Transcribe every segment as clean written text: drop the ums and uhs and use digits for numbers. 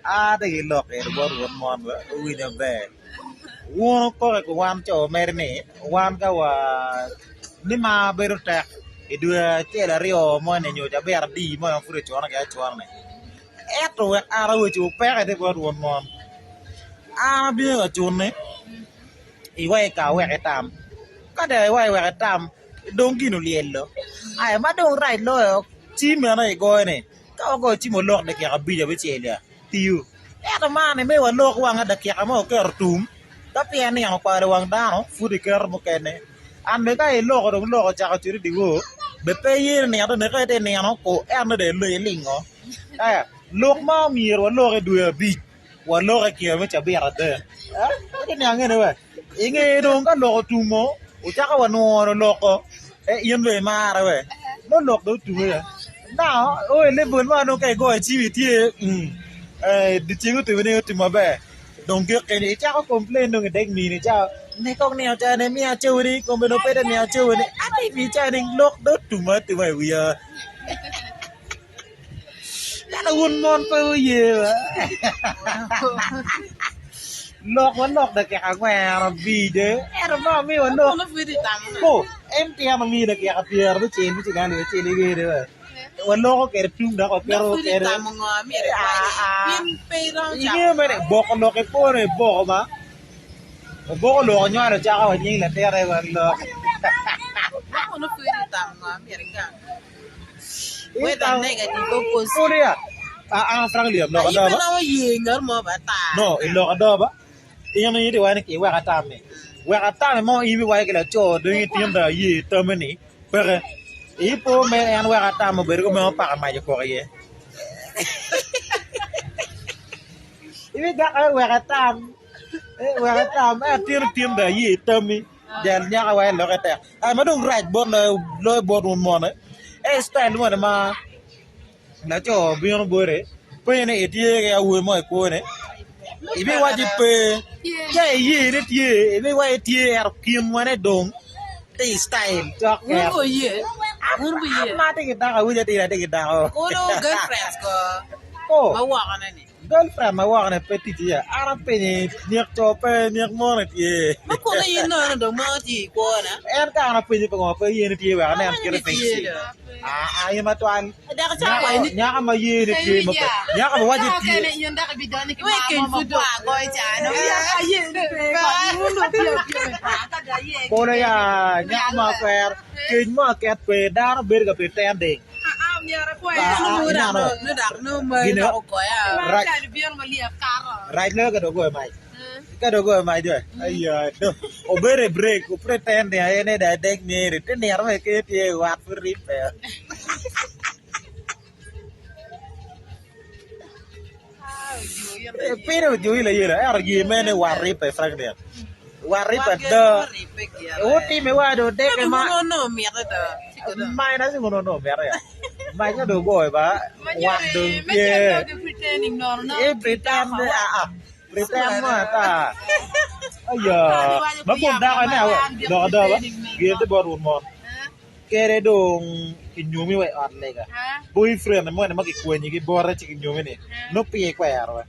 Aa tye ki lok eni bot wun mon wuwinyo maber. Wun wukok i kom wan co mere ni wan ka wa ni mar bedo tek i dwe acel aryo moni nyo cabit adi moni ma pud ecune ki acuna-ni ento wek an awecciwu peke tye bot wun mon an abino ka cuni iwek ika wek itam ka dong iweko wek itam dong gin olyelo aya ma dong rac loyo cim meno igoyo-ni ka wagoyo cim olok dakika abic abicel ya. tiyo. Ento man ni me walok wanga dakika mo oketo tum ka pien nino okwalo wang dano pud iketo mukene. An bene ka iloko dong lok ocako cweri dyewor bene pe iye ni nino dong ka itye nino ko ento dong ilingo. Aya lok ma omyero walok i dwe abic walok i kine me cabit adek. Itye niang eni we? I nge dong ka lok otumo ocako wa nwono loko in dong imare we nongo lok dong otum aye now o i level ma nongo ka igoyo cim itye dyeceng otimo ni otimo maber dong gik keni icako complain dong idek mini ca ni kong nino ca ni imiya cawani kome dong pe dong imiya cawani ento imiyi cawani lok dong otum atuma i wiya. Ento wun mon pe wuye ba. Lok walok dakika angwen abic ento ma omiyo walok o en tyen omiyo dakika pyerabicel me ciling alip acel ingene ba waloko kwede tung dok waketo kwede ingeyo mere boko lok ipwonyo iboko ma oboko lok onywalo cako wa nying latin aye wa lok. Lok ada ba in itye iwaco ni iwek atam-mi wek atam-mi mo in ibiwaco ki laco dong itin dong aye tamme ni peke ipo mere en wek atam obedo kumeno paka mac okok iye ibigak aye wek atam wek atam atin tin dong aye tammi jal nyako wai lokke tek. Ma dong rac bot loyo bot wun mono en citayil moni ma laco bino bote penye ni itye ki awobi mo i kwone ibiwacci pe ka iye ni tye ibiwacci tye ento kinwa-ni dong tye i citayil cok ket an ma atye ki dako awinyo atir atye ki dako. Girlfriend ma woko ni pe tic iye an apenye nyek co pe nyek mono tye Ma kun in nono dong mo tye i kwona. En ka an apenye pe ngo pe ye ni tye wek anen kite piny ci aa in matwal Dok ca wa ini nyako ma ye ni tye ma pe nyako ma waco tye we keny pud dong agoyo ca no. Kono ya nyako ma kwero keny mo aket pe dano bedo ka pretending Rac loyo ka dong ogoyo mac ka dong ogoyo mac dong aya dong obedo i brek opretend ni aye ni dong edek myeri te nino mo keken tye i wat pud ribbe. Pire ojuki layela ento ye mere ni wat ribbe Franklin wat ribbe ada wutime wa dong odeke ma maina ci kono onongo mite ya mac ka dong ogoyo ba wat dong tye i pretend aa pretend mo ata aya ma kom dako ene awe lok ada ba gin tye bot wun mon. Kede dong kinyomi wa i ot lega, boyfriend moni ma kikwenyi ki bote ci kinyomi ni nongo peya ikwero wa.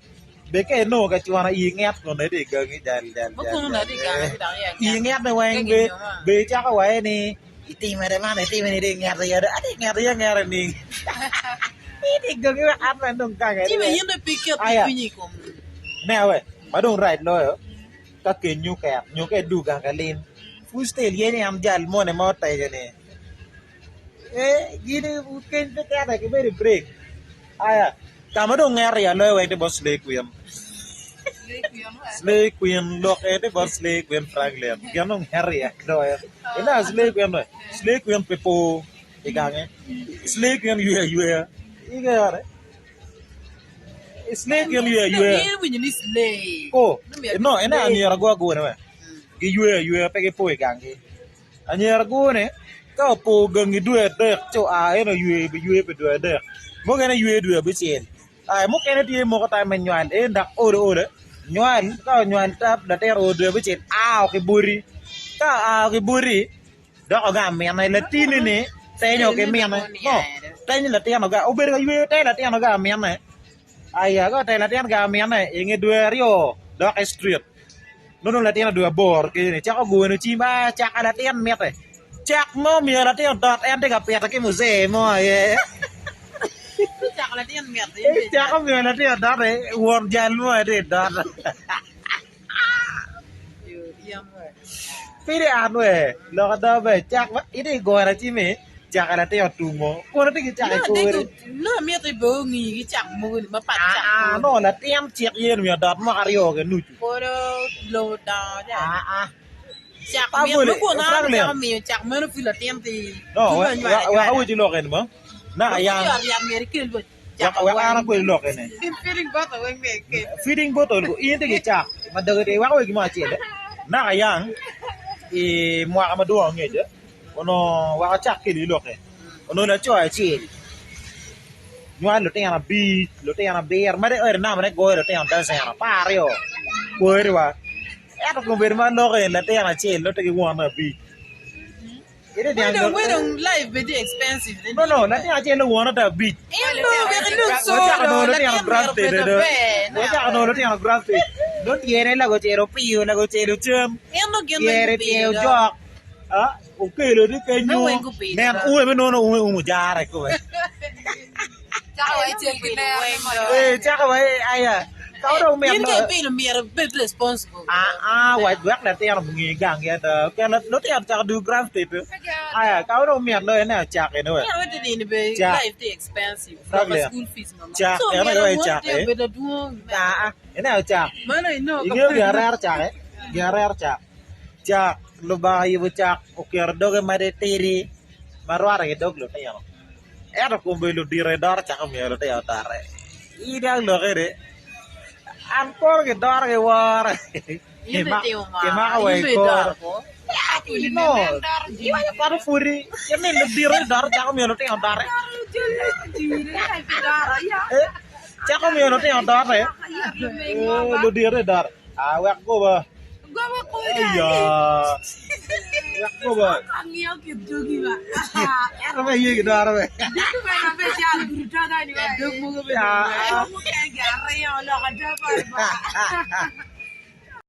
Be ka inongo ka cwano ii nget kun nongo itye i gangi jal jal jal ii nget ni weng be be icako waye ni itime de man itime ni itye i nget iye do atye i nget iye angeta nining itye i gangi wek an bene dong gang aya me awe ma dong rac loyo ka kenyi oket nyo ka idwogo gang ka lim pud still yenyo en jal moni ma otego ni ee gin keny pe kete gibedo i break aya ka ma dong ngeto iye aloyo weng tye bot slay queen slay queen lok eni tye bot slay queen Franklin gin dong ngeto iye aloyo ineno slay queen ni slay queen pe po i gange slay queen yweyo ayweya ingeyo Slay gin yweyo ayweya. Oh, no, ene anyira go agone we. Giyweyo ayweya pe gipo i ganggi. Anyira gone ka opo gangi dwe adek ci oa en oyweyo biyweyo pi dwe adek. Mukene yweyo dwe abicel. Ai mukene tye moko time me nywal en dok olo ola nywal ka onywal tap latin oo dwe abicel ao ki boti. Ka oa ki boti Dok ogamo minne, Latinni-ni tenyo ki minne. No, tenyo latin ogamo. Obedo ka yweyo te latin ogamo minne. Aya ka otelo latin gang mine inge dwe aryo dok i street nongo dong latin dwe aboro kenyo cako goyo cim aa caka latin mite cak mo myero latin odot en tye ka pito ki muzee mo aye cako myero latin odot won jal mo aye tye ka dot Pidi an we lok ada ber cak ma itye ka goyo cim-mi caka latin otumo kono tye ki cak i kore. Nongo miti bene ongi ki cak mogo ni mapat cak mogo. Nongo latin cik ye ni myero odot mwaka aryo ki nucu. Kono lobo odongo ca. Cak mit ma kun an acako miyo cak meno pud latin tye. No wek awec lok eni mo naka yan. Wek an akwed lok eni. Feeding bottle gu in itye ki cak ma doge tye wek awec gin mo acel naka yang i mwaka madwong angec onongo wek acak keli lokke onongo laco acel nywalo lutino abic lutino abiro ma dong ento namba ne goyo lutino dozen 12 kweri wa ento kombeddi ma aloko eni latin acel nongo tye ki wonne abic. No, no, latin acel owon ata abic. Wacako nongo lutino grafted do. Wacako nongo lutino grafted. Nongo tyene lago ocelo opiyo, lago ocelo cam. Pyere tye ojok. Ah, okelo ni kenyo. Nen ume me nono ume umo jare kome. Eh, cako wa aya. Ka dong mit. In ka ipilo myero ibed responsible. Aa, wac wek latin ongi gang ki ada. Pien lutino ocako dul grafted. Aya, ka dong mit loyo ne ocak eni we. Cak. Cak, eno aye wa icak e. Aa, ine ocak. Ingeyo gin arero cak e? Gin arero cak. Cak, Lubanga oyubo cak oketo doge matitidi ma rwate ki dog lutino. Ento kombeddi ludito aye doro cako miyo lutino otote. In niang lokke ni an kono gidoro ki woro kimako wa i kor. No, iwaco kono pudi kit ni ludito ni doro cako miyo lutino otote. Cako miyo lutino otote. Ludito ni doro. Ah wek goba. Aya wek goba. Ento me aye gidoro be.